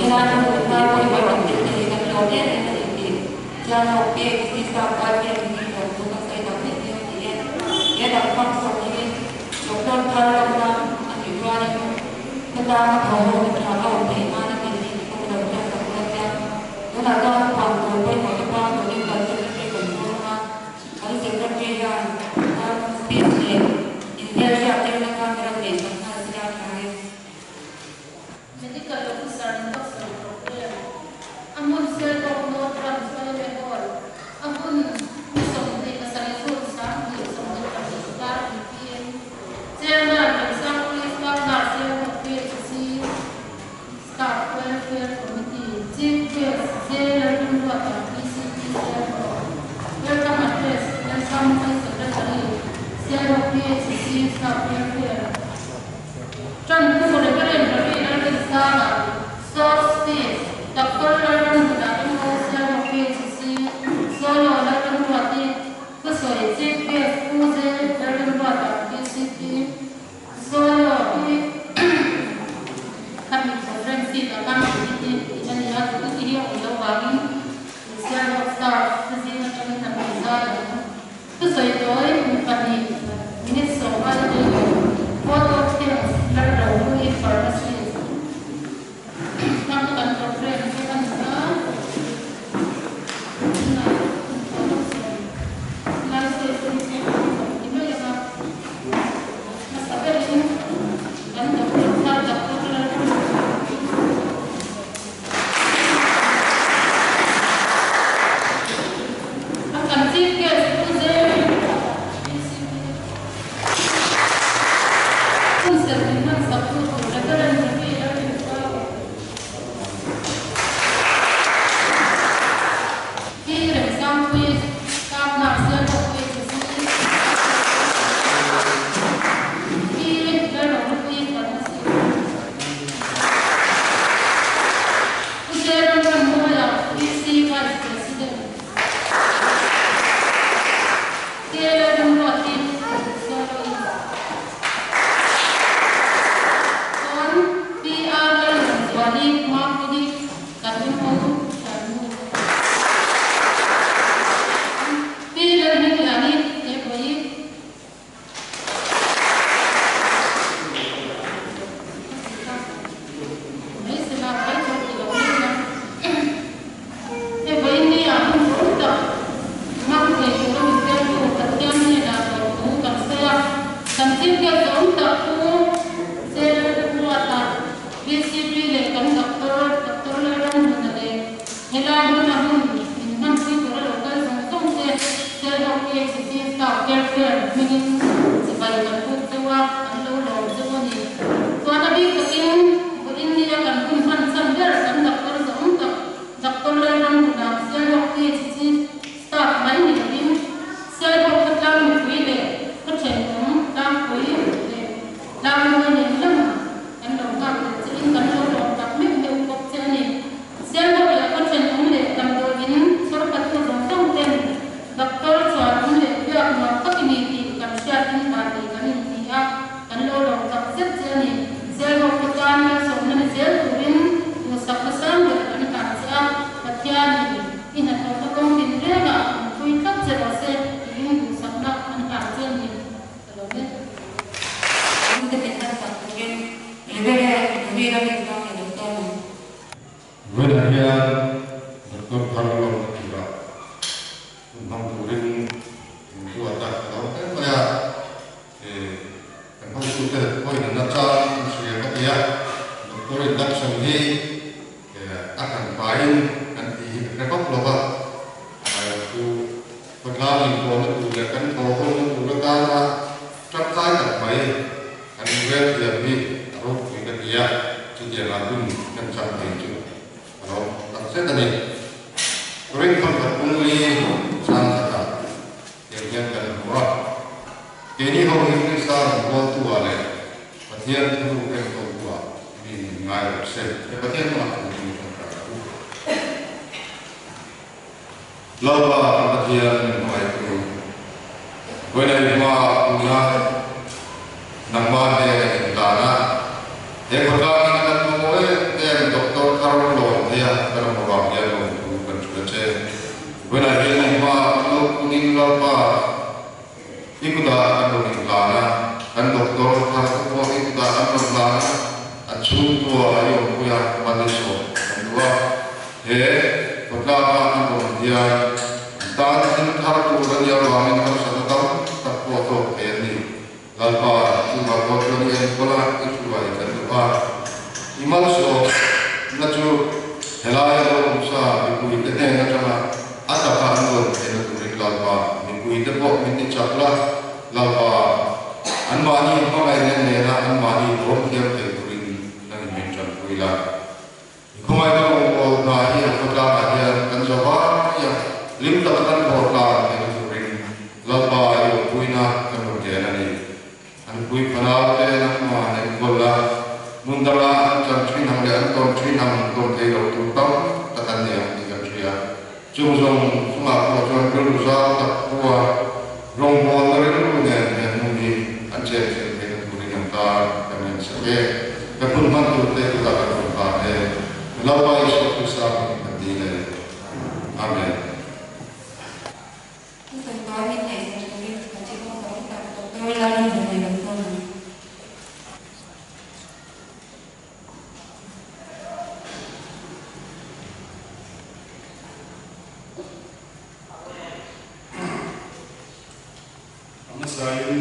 Helai hmun hi ngai pawimawh kan tih te hi kan lawm em em a ni tih Chianglo PHC staff welfare hmingin lawmtu kan sawi tak meuh meuh a ni e. He dang function hi Doctor thar lamna a nih chuanin khawtlang a thaw ho na tha a awm theih nan a ti a ni tih pawh ka lo hriat tak dawn nia. Tunah chuan huan tur pawimawh te pang turin kan secretary kan zawng a, kan secretary hian kan speech leh inhmelhriat tirna kha min rawn neih sak nghal se a tha e. Medical Officer Induction Programme, a hmun Sialkawk North Branch yma Hall, a hun ni 27 June 2024 dar pm, Chairman Remsangpuii Staff Nurse Sialkawk PHC Staff Welfare Committee, Chief Guest J Lalrinruata PCP Sialkawk, Welcome Address Lalsangpuii Secretary Sialkawk PHC Staff Welfare. Ṭantu Reverend Ravi Lalrinsanga, Source Speech, Doctor Lalramhuna MO Sialhawk PHC, Solo Lalramruati, Thusawi Chief Guest Pu J Lalramruata PCP, Solo hi khami program seat a kan deputy tih a ni a, deputy hi a awm loh vangin Sialhawk staff te zing atangin an rawn zai ang. Thusawi tawi mi pahnih minute sawm ai te vote of thanks lar lo hlui pharmacist hmang kan program chu a ni a, tunah vote of sawm lai sawi chu ni sawm sawm ti mai ang a, hmasa berin kan doctor thar doctor Lalrunga. A kan Chief Guest Pu JPCP Hun serh min hman sak tu tur Reverend Ravi Lalrinthau Pi Remsangpuii Staff Nurse Lalropuii Chhasi Pi Lalrohlupuii Pharmacy Pu Jeron Rammuaia PC Vice President K Lalramruati Soloist Chuan Pi R Lalramzuali Mapuii kan MO Thiannu Pi Lalhmingliani Tebawi He vawiin ah hun rum tak hmang thei tura min pektu Pathian hnenah lawmthu kan sawi a. Kan thil hriat zawng tak chu Chelruata, VCP leh kan Doctor, Doctor Lalramhmuna leh helai hmuna hun min hmanpui tura lo kal zawng zawng te Sialhawk PHC staff welfare hmingin chibai kan buk cheu a, kan lo lawm cheu a ni. Chuan a bik takin vawiin nia kan hun hman chhan ber kan Doctor zawng tak Doctor Lalramhmuna, Sialhawk PHC staff mai ni lovin Sialhawk khawtlang mipui leh khaw thenawm tlangpui leh tlangmawi nen lam kan lo nghak leh che in kan lo lawm tak meuh meuh bawk che a ni. Sialhawk leh khaw thenawm leh damdawiin chhawrkhattu zawng zawng ten Doctor chuan awm leh biak nuam tak i ni tih kan hriatin vanlei kan inti a, kan lo lawm tak zet che a ni. Sialhawk khawtlan malsawmna ni zel turin duhsakna sang ber kan hlan che a, Pathianin i hnathawhna kawng din rengah min pui tlat che rawh se tiin duhsakna kan hlan che a ni. Ka lo e. Hun te min hman sak turin Reverend Ravira Rinzang i lo sawm ang. Vawiinah hian Doctor Tharlawm a tirah hun hmang turin min ruat a, ka lo hle mai a, kan hotute pawhin an la chang an hria ka ti a, Doctor induction hi a hran pahin kan tih hi ka hre vak lo va, chu khawtlang inpawhna tur leh kan thaw hawlna tur atana tangkai tak mai kan inrel thiam hi a ropui ka ti a, chutiangah hun kan chang thei chu a lawm tak zet a ni. Rinkhawm khat pungli chang khatah tiang hian kan hmu a, keini ho hi Krista rawn bualtu-ah leh Pathian thuruk enkawltu-ah mi min ngai rawh se. Pathian hmangah kan mi tangkai ang u. Lalpa kan Pathian min hmangaihtu, vawiinah i hmaah tuna nangmah hnena intan a, he khawtlangin a kan mamawh em em Doctor Thar Lo. enkawla i hruai kan duh a. I malsawmna chu helaia lo awm sa mipuite hnen atanga a taka an rawn theihna turin Lalpa mipuite pawh min ti chak la, Lalpa, anmahni hmangaihna nena anmahni dawm thiam thei turin nangin min tanpui la. I khawngaihna rawngbâwl hna hi a khawtlângah hian kan zo vai a, hlim taka kan thawh tlan theihna turin Lalpa i awmpuina kan rawn ken a ni. An pui phanau te nangmah an enkawl a, hmun danga an chan thin ang leh an tawn thin ang tawn thei lo tur tam tak an nei ang tih kan hria. Chung zawng chungah pawh chuan rilru zau tak pua rawngbâwlna rilru nen he hmun hi an chen thiam theihna turin an tan kan en sak e. Kan hun hman turte kutah kan rawn tan e. Lalpa Isua Krista hmingin kan dil e. Amen. Thusawi tawi min ngaihsak turin kan chik hmasa phawt a, Doctor Lalrinhlawh lo sawn ang. A hmasain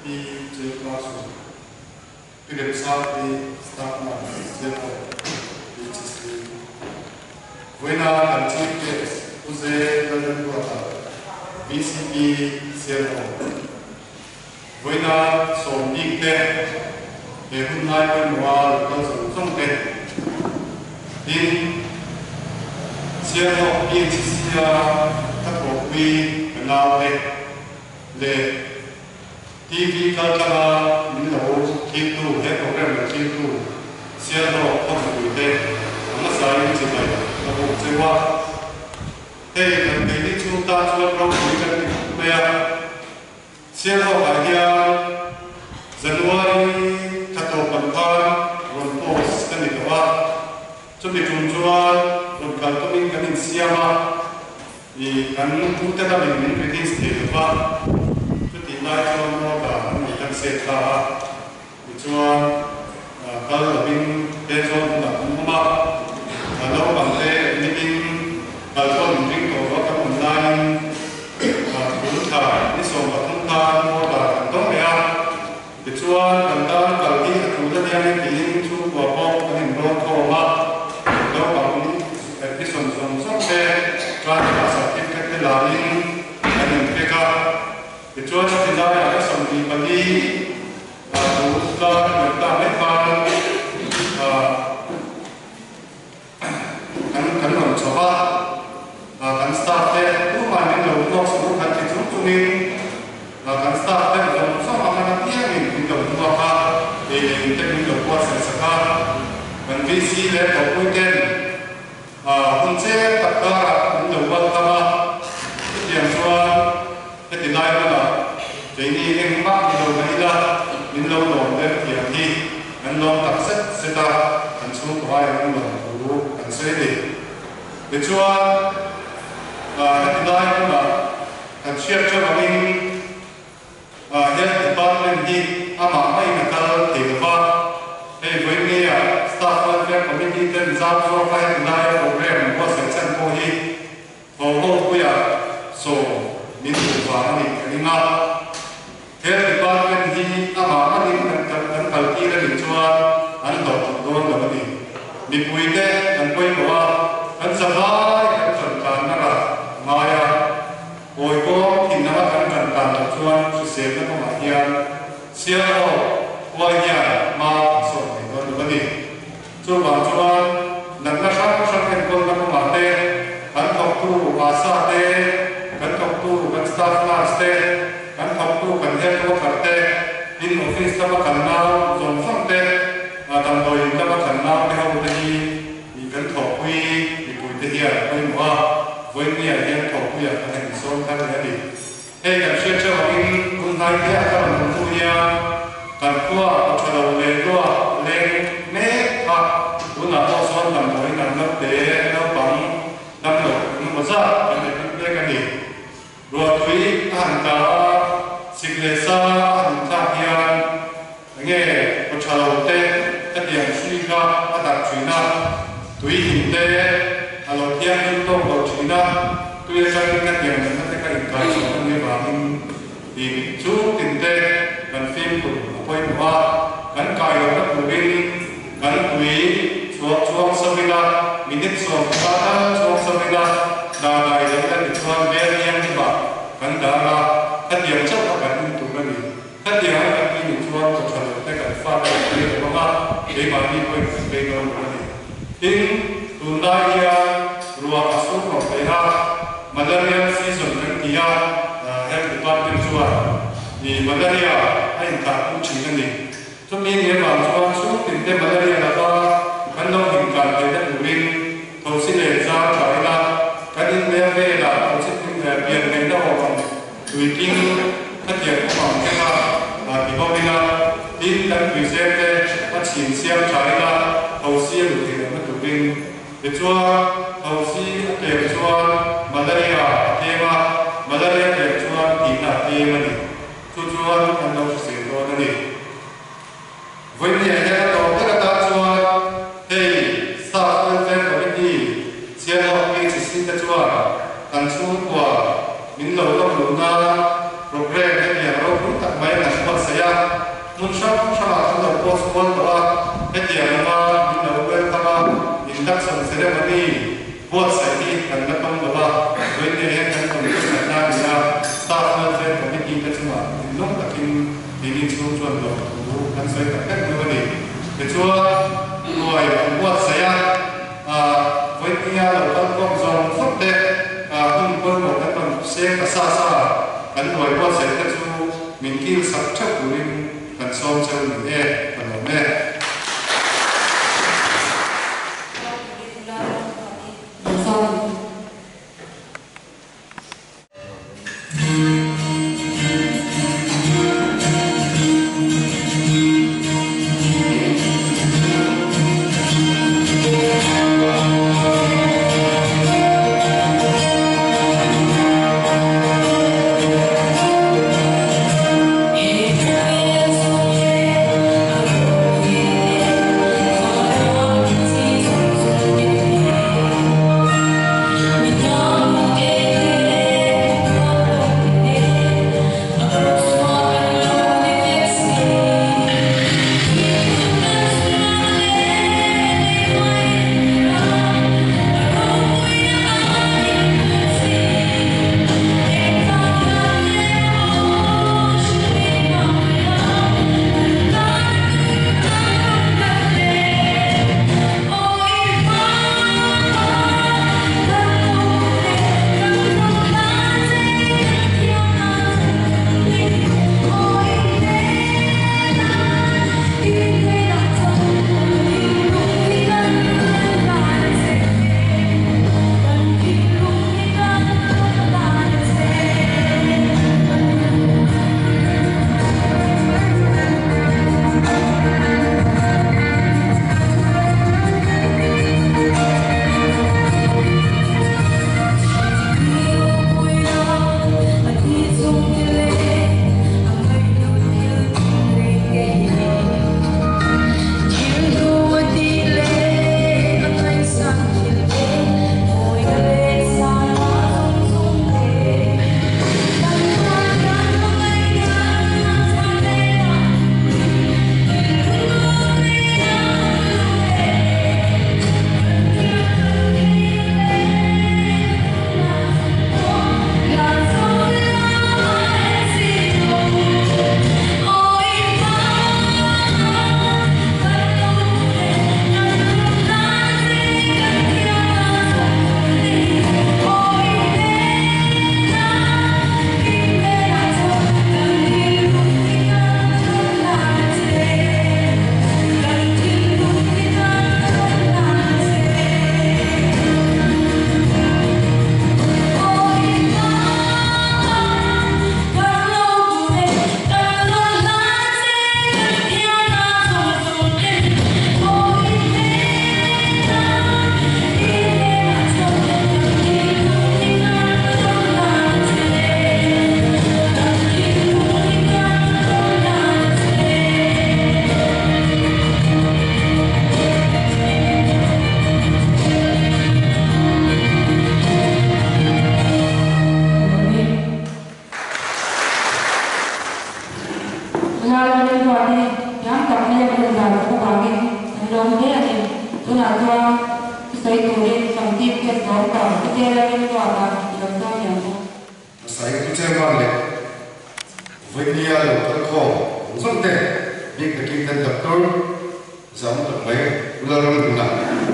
Pi Chairperson, Pi Remsangte Staff Nurse Chairman HSD, Vawiina kan Chief Guest Pu Ze Lalremruata, VCP Chairman, Vawiina sawm bik te, he hun lai pawimawha lo kal zawng zawng te, tin, Sialhawk PHC-a ka thawhpui ka nau te leh TV kaltlanga min lo thirtu, he program lo thirtu Sialhawk khawmipui te a hmasain chibai ka buk cheu a. Hei kan keini chhung tan chuan ropui kan ti khawp mai a. Sialhawkah hian January thla tawp lam khan rawn post ka ni tawh a, chumi tum chuan rawn kal tumin kan insiam a, ih kan pute lamin min release thei lo va, chutih lai chuan order an rawn cancel ta a, tichuan kal lovin Thenzawl hmunah kan awm a, naupangte admit-in kal pawh min ring tawh lo a, kan awm laiin tun thla ni 13 khan order kan dawng leh a, tichuan kan tan kal hi a tul ania nge tiin chhungkua pawh kan inrawn khawm a, naupang admission zawng zawng te transfer certificate te lain kan inpek a, tichuan a ti laiah ka 24 Tun kan ta mai khan kan kan rawn chho a, kan staff te tumah min lo hmuak suh u khan ti chung chungin kan staff te zawng zawng a hman apiangin min lo hmuak a, ei leh in te min lo buatsaih sak a, kan VC leh thawhpui ten hun cheng tak karah min lo welcome a, chutiang chuan Heti lai hmunah keini engmah ni lo mai ila min lo lawm ber thiam hi kan lawm tak zet zet a, kan chhungkaw ai an lawm thu kan sawi a ni. Tichuan, heti lai hmunah kan hriat ṭeuh angin Health Department hi amah maiin a kal thei lo va, hei vawi ngeia Staff Welfare Committee ten zau zawka heti laia programme an buatsaih chhan pawh hi Thaw ho puia sawm min duh vang a nih ka ring a. Health Department hi amah manin kan kan kal tir a nih chuan an hlawhtling dawn lo a ni. Mipuite kan pawimawh a, kan zavai kan ṭantlanna rah a ngai a. Kawi kawng thin anga kan ṭantlan loh chuan hriselna kawngah hian sial ho huai hian hma kan sawn thei dawn lo a ni. Chuvang chuan natna hrang hrang enkawlna kawngah te, kan thawktu ASA te, kan thawktu kan staff nurse te, kan thawktu kan health worker te, tin office lama kan nau zawng zawng te, damdawi in lama kan nau te ho te hi kan thawhpui mipui te hian pawimawh a, vawinia hian thawhpuiah kan han insawn thar leh a ni. Hei kan hriat theuh angin hun hnai te a ka rawn hmu hian kan khua a tha lo leh luak leng mek kha tunah pawh sawn damdawiin an naute naupang dam lo engemaw zat kan la hlim mek a ni. Ruahtui a han tla a, sik leh sa a han inthlak hian enge kaw tha lo te ka tiang hrui kha a darh thin a, tui him te a lo thianghlim tawk lo thin a, tui atangin ka tiang natna te ka inkai chhuah a nih avangin Ti chhung tin te kan fimkhur a pawimawh a, kan kai lohna turin kan tui chhuak chhuang sa ila, minute 15 tal chhuang sa ila, dahgai leh ila tichuan bel thianghlimah kan dah a, khatiang chauh a kan in tur a ni. Khatiang a kan tih ni chuan chaw tha lo te kan fate kan ei lo ang a, keimahni pawhin kan bei dawn lo a ni. Tin, tunlai hian ruah a sur rawh thei a, Malaria season kan ti a, Health Department chuan malaria a inthah pung thin a ni. Chumi ni avang chuan chhungtin te malaria laka kan lo himkan theihna turin thosi leh zar tha ila, kan inleh velah thosi pian theihna awm ang tuiking khatiang awm ang te kha ti bawk ila, tin kan tuizel te a chhin siam tha ila thosi a luh theih lohna turin. Tichuan, thosi a tlem chuan malaria a tlem a, malaria tlem chuan tihna a tlem a ni. Chu chuan kan lo hrisel dawn a ni. Vawinia hian a tawp ber atan chuan hei Staff Welfare Committee Sialhawk PHC te chuan kan chhungkua min lo lawk luh nan programme hetiang ropui tak mai an buatsaih a, hmun hrang hrangah kan lo post kual tawh a, hetiang lama min lo welcome a, induction ceremony Buatsaih hi kan la tawng lo a, vawinia hian kan tawn buatsaihna a ni a, Staff Welfare Committee te chungah thinlung takin keini chhung chuan lawm thu kan sawi tak vek lo a ni. Tichuan, hnuai an buatsaih a, vawinia lo kal khawm zawng zawng te hun pawimawh kan rawn seng ta sa sa, kan hnuai buatsaih te chu min kil sak theuh turin kan sawm cheu ni e, ka lawm e. He khawvel zawng leh a ropui. Zawm ta, Putea Lalremruata i lo sawi ang u. Hmasa in Pu Chairman leh Vawinia lo kal khawm zawng zawng te bik takin kan Doctor Zam tak mai Pu Lalramhluna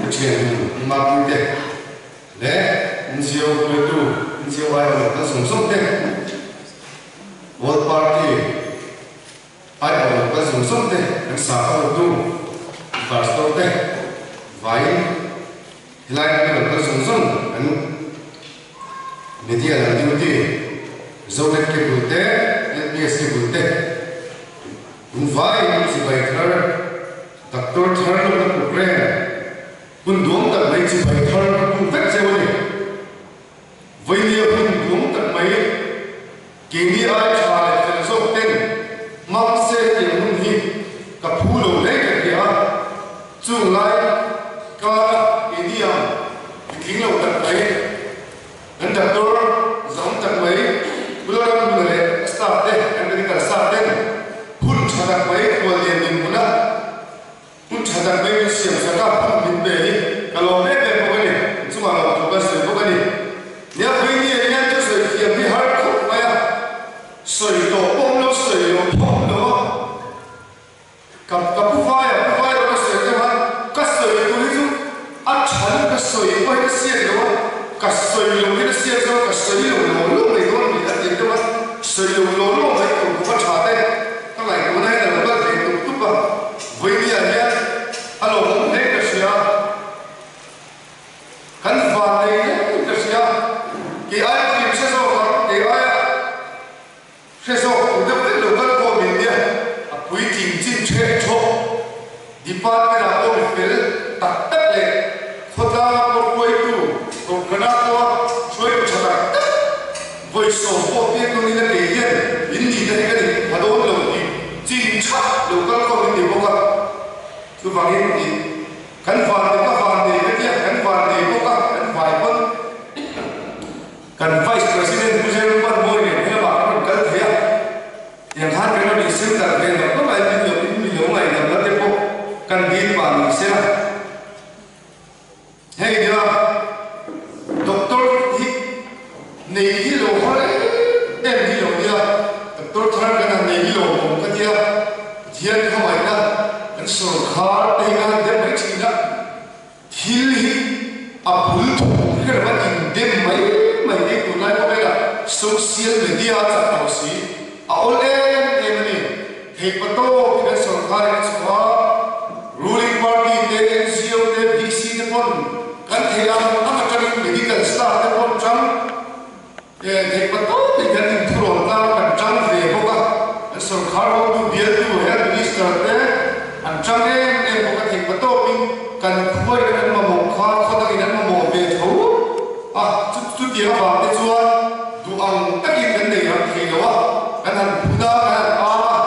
te thian hun Pu Mapui te leh NGO hruaitu NGO aia lo kal zawng zawng te World Party Aiawh lo kal zawng zawng te kan sakhaw hotu Pastor te vaiin helai hmuna lo kal zawng zawng kan Media lam duty Zonet Cable te LPS Cable te an vaiin chibai thar Doctor thar lohna programme hun duang tak mai chibai thar ka puk vek cheu a ni. Vawinia hun duang tak mai Keini ai tha leh fel zawk ten hmang se tiang hun hi ka phu lo hle ka ti a, chung lai kara keini ang mi tling lo tak mai, kan doctor zahawm tak mai Pu Lalramhluna leh a staff te, kan medical staff ten hun tha tak mai khuallian dinhmuna hun tha tak mai min siam sak a, hun min pe hi ka lawm em em bawk a ni, in chungah lawm thu kan sawi bawk a ni. Nia Puini ah hian chu sawi thiam hi har khawp mai a, sawi tawh pawh awm lo, sawi lo pawh awm lo a, ka ka pu vai a, pu vai rawh ka sawi deuh a, ka sawi tur hi chu a tha lutuk ka sawi pawh hi ka siak lo a, ka sawi lo hi ka siak zawk a, ka sawi lo law law mai dawn a ni a ti deuh a, sawi lo law law mai tur khawp a tha te ka ngaihtuahna hian a lo kal thei tup tup a. Vawinia hian a lawmawm hle ka hria, kan van nei hle ka hria, kei aia fim hre zawk ang, kei aia hre zawk tur deuh vek lo kal pawh min nia, a puitling chin ṭheh ṭhawk department ah pawh mi fel tak tak leh khawtlanga pawh hruaitu, kohhrana pawha hruaitu ṭha tak tak vawi sawm pawh pian dawn ila kei hian in nihna hi ka ni pha dawn lo tih chin ṭha lo kal khawm in ni bawk a. Chuvangin ih kan van nei ka van nei ka tia kan van nei bawk a, kan vai pawn kan Vice President Pu Zerumpan Mawi nen helamah kan rawn kal thei a. Tiang khan kan rawn insem darh ve nawk nawk a, in lo in mi lo ngaihdam la te pawh kan dil pah ni sela. Hei nia doctor hi nei hi lo har em em hi lo nia, doctor thar kan han nei hi lo awm ka tia, Pathian khawngaihna kan sawrkhar te hi ka han dem mai thin a, thil hi a bul thawk her va indem mai mai te tunlai khawvelah social media a chak tawh si, a awl em em a ni. Theihpa tawk hi kan sawrkhar in a chhuah a, ruling party te, NGO te, VC te pawn kan theih ang ang atangin medical staff te pawn tang theihpa tawk hi kan inthurawn tlang a, kan tang ve bawk a, kan sawrkhar hotu bialtu health minister te an tang em em bawk a, theihpa tawkin kan khuain an mamawh kha khawdangin an mamawh ve tho a, chutiang avang te chuan Duh ang takin kan nei ram thei lo a, kan han phun a, kan han am a.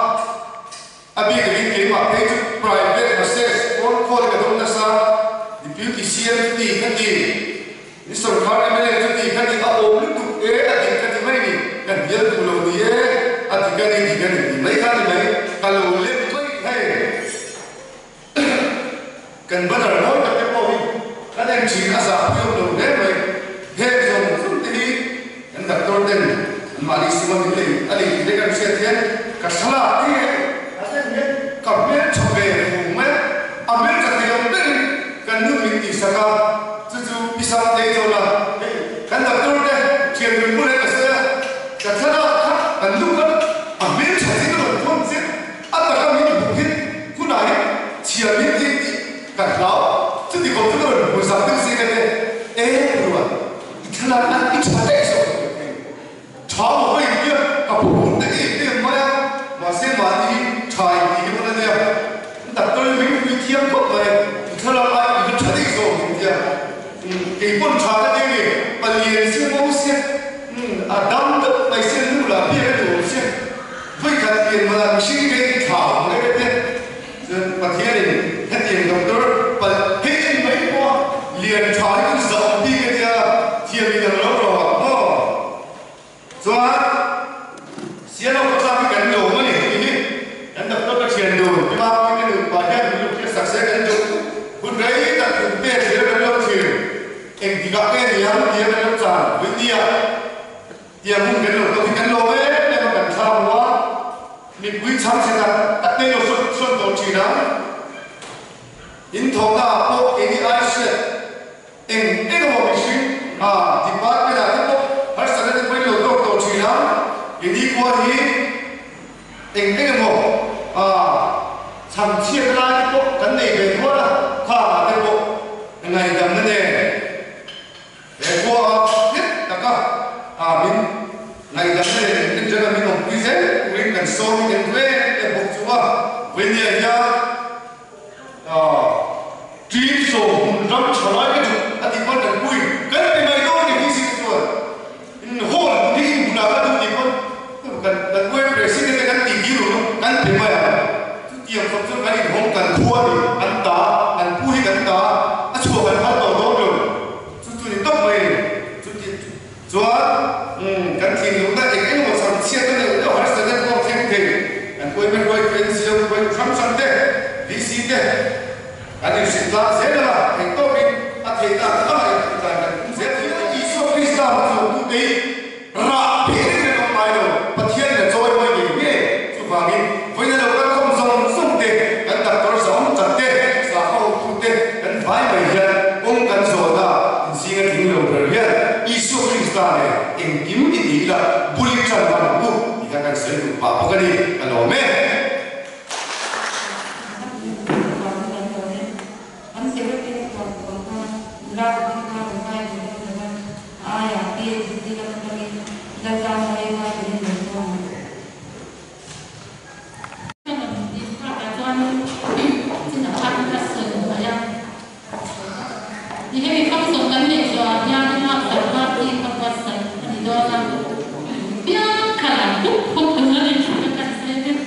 A bik takin keimah phei chu private message, phone call ka dawng nasa, Deputy CM chu ti kha ti, ni sorkar mla chu ti kha ti, a awm lutuk e, a dik kha ti mai ni, ka hnial duh lo ni e, a dik a ni, dik a ni ti mai kha ni mai, ka lo lem mai hei. Kan banner mawi tak te pawh hi kan en thin a zah pui awm lo hle mai. Heng zawng zawng te hi kan doctor ten an mahni suma min lei a lei tih te kan hriat hian ka thlalak te hi a thlen hian ka hmeltha ve fung mai a, a hmeltha thei ang berin kan nu min tihsak a, chu chu pi Sangtei chuan a hei kan doctor te thian min bul hi ka sawi a, ka thlalak kha kan nu khan a hmeltha zin a rawn thawn chiah. A taka min hmuh hi hunah hi chhiar min tih tih ka hlau. Chuti kawng chu ka rawn hmu zak deuh zing ate e rual i thlalak an i tha daih zawk ka ti. Tha maw ka intia ka phur ta em em mai a, mahse mahni hi tha in tih hi pawn a nia. Doctor hi min pui thiam khawp mai, i thlalak ai i va tha daih zawk intia. Kei pawn tha ka ti a ni, palian sia ngo sia, a dam deuh mai sia nu lah biak a duh awm sia. Vawikhat pian hmana mihring te hi thla awm reng reng te chuan Pathianin hetiang doctor palh hei en mai pawh a lian tha hi chu zah awm bik a nia, thiam in ang lo rawh ang maw? Chuan Sialo khawtlang hi kan lawm a ni tih hi kan doctor ka thian dun ti bak hi ka nupa hian min lo hriat sak se kan duh hun rei tak hun pek thlir a kan lo thlir engtikah nge ni a? chuan India tiang hun kan lo tawk hi kan lawm em em a kan thla hmu a, mipui chhang chhe tak tak te lo sawn sawn tawh thin ang. In thawhna ah pawh keini ai hriat eng eng emaw mihring a department ah te pawh harsatna te pawhin lo tawk tawh thin ang. Keini khua hi eng eng emaw a chhang chhiatna lai te pawh kan nei ve nual a, khangah te pawh ngaihdamna nen He khua a nghet taka a min ngaihdamna leh engtin ṭana min awmpui zel turin kan sawm i en reng em bawk chu a. Vawinia hian ṭim sawm hmun ram ṭha lai ka duh a tih pawn kan pui kan pe mai dawn ni hi chuan in hall hmun hi in hmunah ka duh tih pawn kan kan uai president te kan tih dil ru kan pe mai ang. Chutiang khawp chuan kan inhawng kan thu a ni, an ta, an pu hi kan ta, a chhuah kan phal tawh dawn lo. Chu chu ni tawp mai a ni. Chuti chuan kan thinlungna eng eng emaw chhan chhiat a neuh neuh harsatna te pawh thleng thei. Kan huaihmel huai tu NCO huai tu hrang hrang te, VC te kan inhrilh tlang zel ang a, theih tawpin a theih dan anga inhrilh tlan kan tum zel thei a. Isua Krista hmachhuaktute hi Rah pheh reng reng awm ngai lo, Pathian in a chawi mawi ngei ngei. Chuvangin, vawiin a lo kal khawm zawng zawng te, kan doctor zawng tak te, sakhaw hotu te, kan vai mai hian kawng kan zawhna inzing a tling lo ber hian Isua Krista nen engkim i ti ila bul i tan ngam ang u tih kha kan sawi duh pah bawk a ni. Ka lawm e. An secretary chuan puan kha nula pakhat kha rawn ngai ve dawn lo a, a aiah PHD lam atangin Lalzamawia kha telin lo chuang ang. Ka rawn tih takah chuan chin a khan ka sawi mai a, ti hemi function kan neih zawhah hian Mark party kha buatsaih a ni dawn a, biak khalah hup hup ang a ni tih ka kan sawi vek.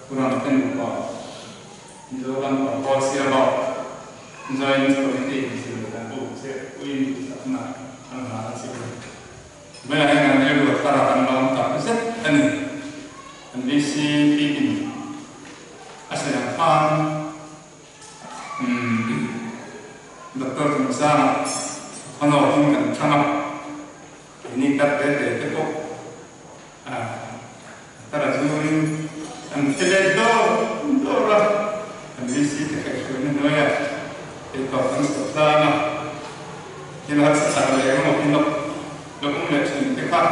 Puram te nupa Mizoram Pawl Sialhawk Joint Committee in zir kan u che uin duhsakna an hlan a che u. Tunah hian kan rilru a thar a, kan lawm tak zet a ni. Kan VCP in a sawi ang khan umm Doctor chungchangah thawhnawkin kan thlang a, keini tar te te te pawh a tar a zurin kan hre let dawr dawr a, kan VC te kaihhruaina hnuaiah eitur kan chhuah tlang a, thil harsa tak leh engemaw hi lawk lawk awm leh thin te kha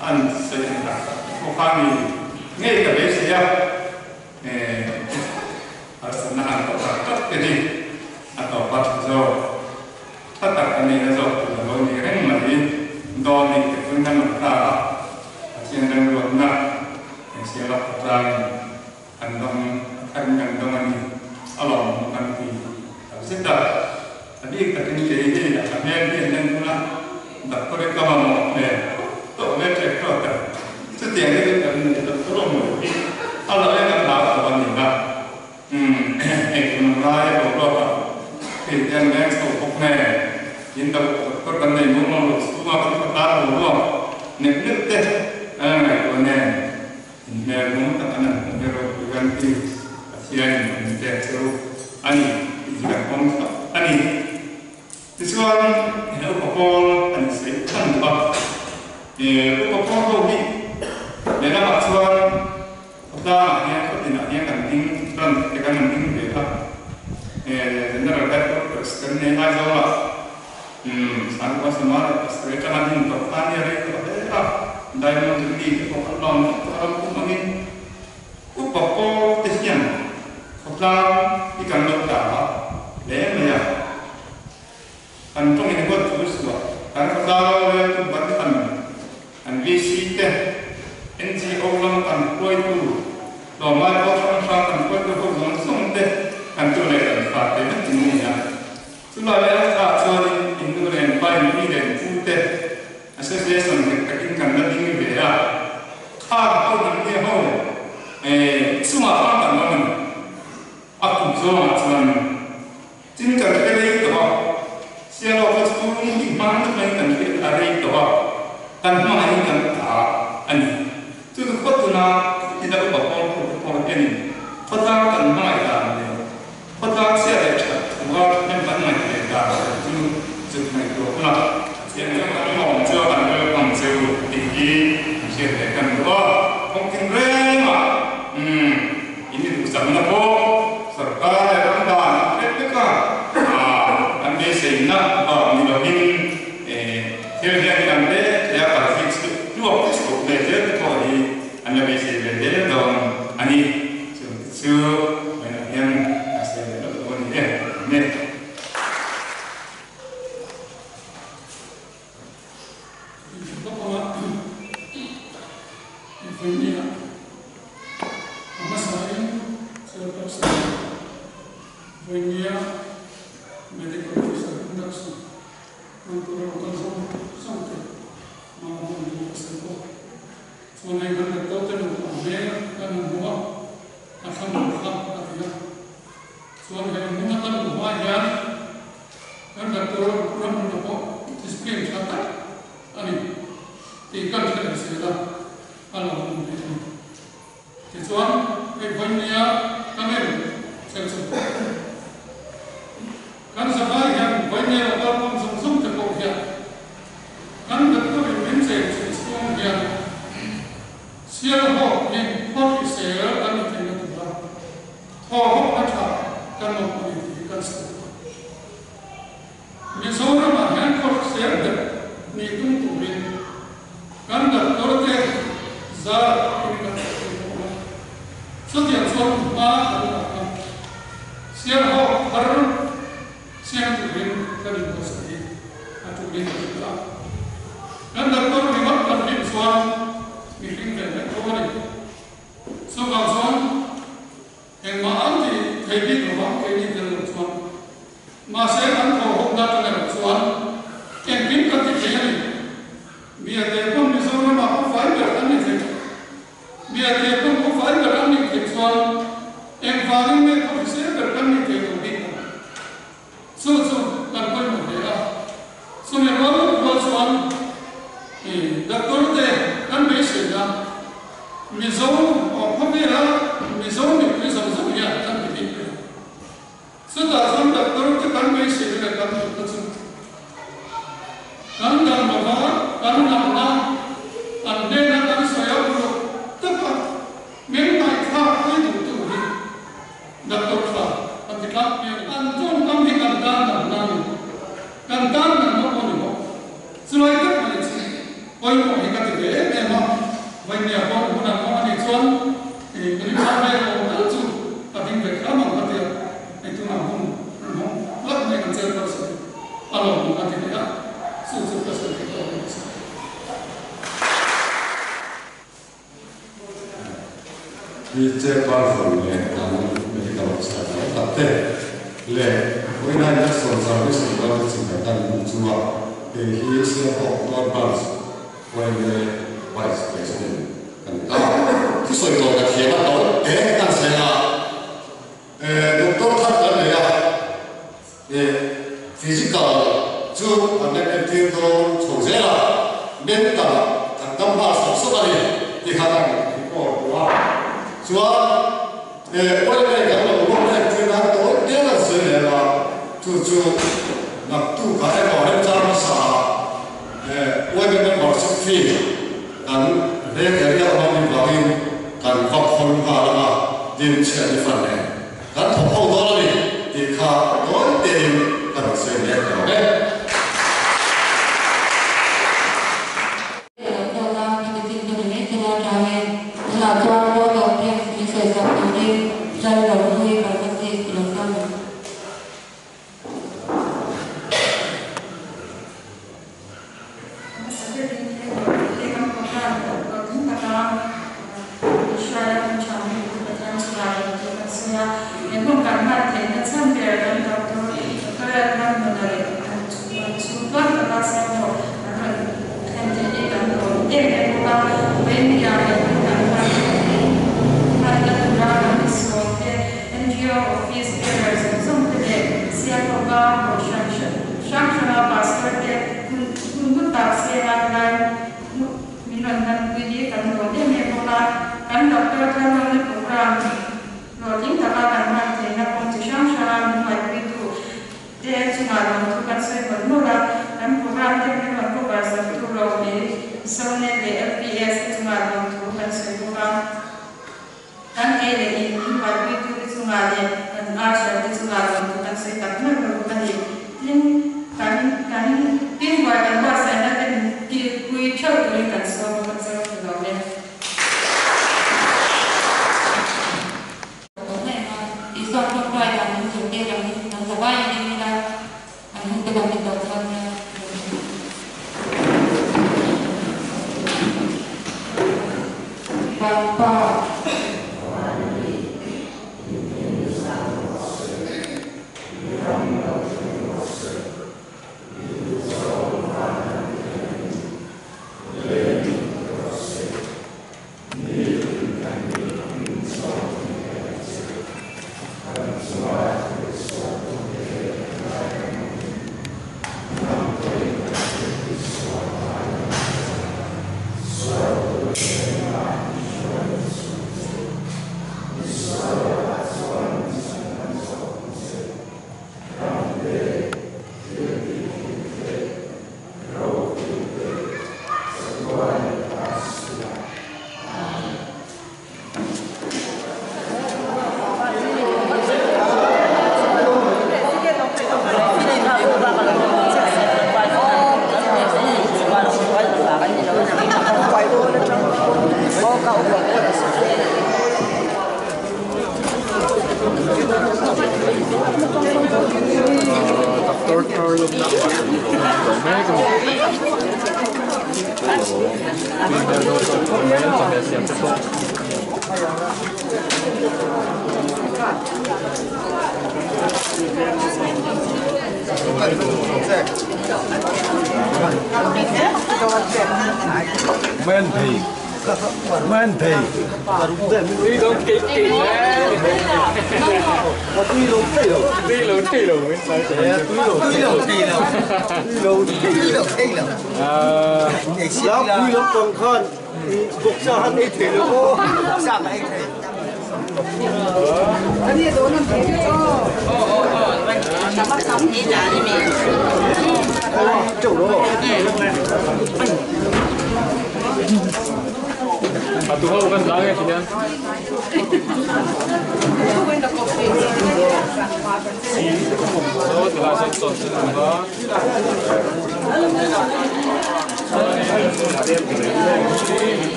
an sawi ang tak tak te pawh kha ni ngei ka beisei a, harsatna han tawh tak tak te hi a tawp a tha zawk. Tha tak a nihna zawk tur a lo ni reng mai. Dawn nih te chu nan awm ta a, Pathian remruatna engsial a khawtlangin kan dawng a tharin kan dawng a ni, a lawmawm kan ti tak zet a. A bik takin kei hi a tha hmel hi an en hun a, doctor i ka mamawh hmel tawh ve ṭek ṭawk a, chutiang hi chu kan nei doctor awm lo hi a lo en a hlau tawh a ni a. Umm engkim ang lai a boruak a, hei te an leng chho bawk nge? In doctor kan nei mumal lo chhunga kan khawtlar boruak neuh neuh te a la ngaihtuah nen in hmel nung tak an han hmuh hi ropui kan ti, Pathianin min pek chu a ni tih hi kan pawm thlap a ni. Tichuan he upa pawl an insawi than duh a, upa pawl ho hi lehlamah chuan Khawtlangah hian khaw tinah hian kan ding ran te kan han ding ve a, General Headquarters kan nei Aizawlah Sangkua Samar leh Pastor atanga din tawh kha nia rei tawh hle a, Diamond Jubilee te pawh kan lawm vek tawh a ram pum angin upa pawl te hian khawtlang hi kan lo tla hle mai a, kan tawng in huat thu suah kan khawtlang rorel tu ban khan An VC te, NGO lam kan hruaitu, tlawmngai pawl hrang hrang kan hruaitu ho zawng zawng te kan tu leh kan fa te vek in ni a. Chulai leh a tah chuanin in nu leh in pa, in pi leh in pu te association nghet takin kan la ding ve a. Khang ho hnam nia ho chungah khan kan awm a ni. A kum zawngah chuan Tin kan hre rei tawh a, Sialawka chhung hi hmang tak maiin kan hriat a rei tawh a, kan hmangaihin kan ta a ni. Chu chu khawt tuna khawtina upa pawl ho te pawh hianin khawtlang kan hmangaih dan leh khawtlang chhia leh that thua thahnem kan ngaih ve dan te chu zuk ngaihtuah hunah chiang deuh kan lawm chu a kan welcome che u tih hi an hriat leh kan duh a, kawngtin rengah umm. In duhsakna pawh sorkar leh ram dan an hret vek a, an beiseina bak ni lovin thil hian in an hle thei a, kal fix tluak chhoh ve zel te pawh hi an la beisei ve zel dawn a ni. Chung te chu vawiinah hian a sawi leh lawk dawn a ni e. Amen. Kan doctor ram hna pawh discipline tha tak a ni tih kan hre leh zel a, a lo awm ve a ni. Tichuan, hei vawinia kan en chel chu kan zavai hian vawinia lo kal pawm zawng zawng te pawh hian kan doctor in min chei chhun chhung hian sial hawk hi khaw hrisel kan ni theihna tura Thaw hawkna tha kan awm a ni tih hi kan sawi duh a. Mizoramah hian khaw hrisel ber nih tum turin kan doctor te zar in kan thawh thei bawk a. Chutiang chuan hma kan la a, sialhawk thar siam turin kan inbuatsaih hi a tulin a ti ta. Kan doctor ringawt kan hlim chuan mihring ve mai tho a ni. Chuvang chuan engmah an ti thei bik lo vang keini tel lo chuan. Mahse kan thaw hawkna kan erawh chuan engkim kan ti thei a ni. Biate pawn Mizoramah khaw fai ber an ni thei. Biate pawn khaw fai ber an nih theih chuan. kan hun hmang hlauh mai kan chairperson a lawm a ti leh a, chu chu ka sawi theih tawk lo sa. Hi chairperson leh kan medical officer tam tak te leh vawiina election service tura te chinhmeh dan hmun chunga kei hi Sialhawk North Branch YMA Vice President ka ni ta. Thusawi tawh ka thiam a tawh te kan sawi a, Doctor thar kan nei a, physical chu an la entir dawn chho zel a, mental kan dam nghal sawk sawk a ni tih kha kan report duh a. Chuan YMA kan lo ruat entir nan tawi te kan sawi leh a, chu chu naktukah emaw remchang hmasa ah YMA membership fee kan veng area awm anih vangin kan va khawn nghal ang a, din chhiat ni fan nen kan thawk ho dawn a ni tih kha tawi tein ka rawn sawi leh ta lo e. Hmasa berin he he kan program hlawhtling taka Israel hun tha hmuh chu Pathian chhunah reng tih kan sawi a. He hmun kan hman theihna chhan ber kan doctor Doctor Ramnuna leh an chhungtuan taka Siamthawk an rawn thlen theih hi kan lawm em em bawk a. Vawinia he hmun kan hman hmanna tura kan insawn te NGO office bearer zawng zawng te leh Sialhawka Kohhran hrang hranga pastor te hun hun hun tak sela helai min rawn hmanpui hi kan lawm em em bawk a. Kan doctor tharlawmna program hlawhtling taka kan hman theihna kawng chi hrang hranga min hmuaipuitu te chungah lawmthu kan sawi mawlh mawlh a. Kan program te min rawn cover saktu Romi, Zonet leh LPS te chungah lawmthu kan sawi bawk a. Kan ei leh in min buaipuitute chungah leh kan usher te chungah lawmthu kan sawi tak meuh meuh bawk a ni. Tin, kan kan tin buai kan buatsaihna te min kilpui theuh turin kan sawm bawk a cheu thlu lo e. Isua tawngtai dan min zirtir angin kan zavai in ila an hun te kan ni tawh chuan nia. Papa.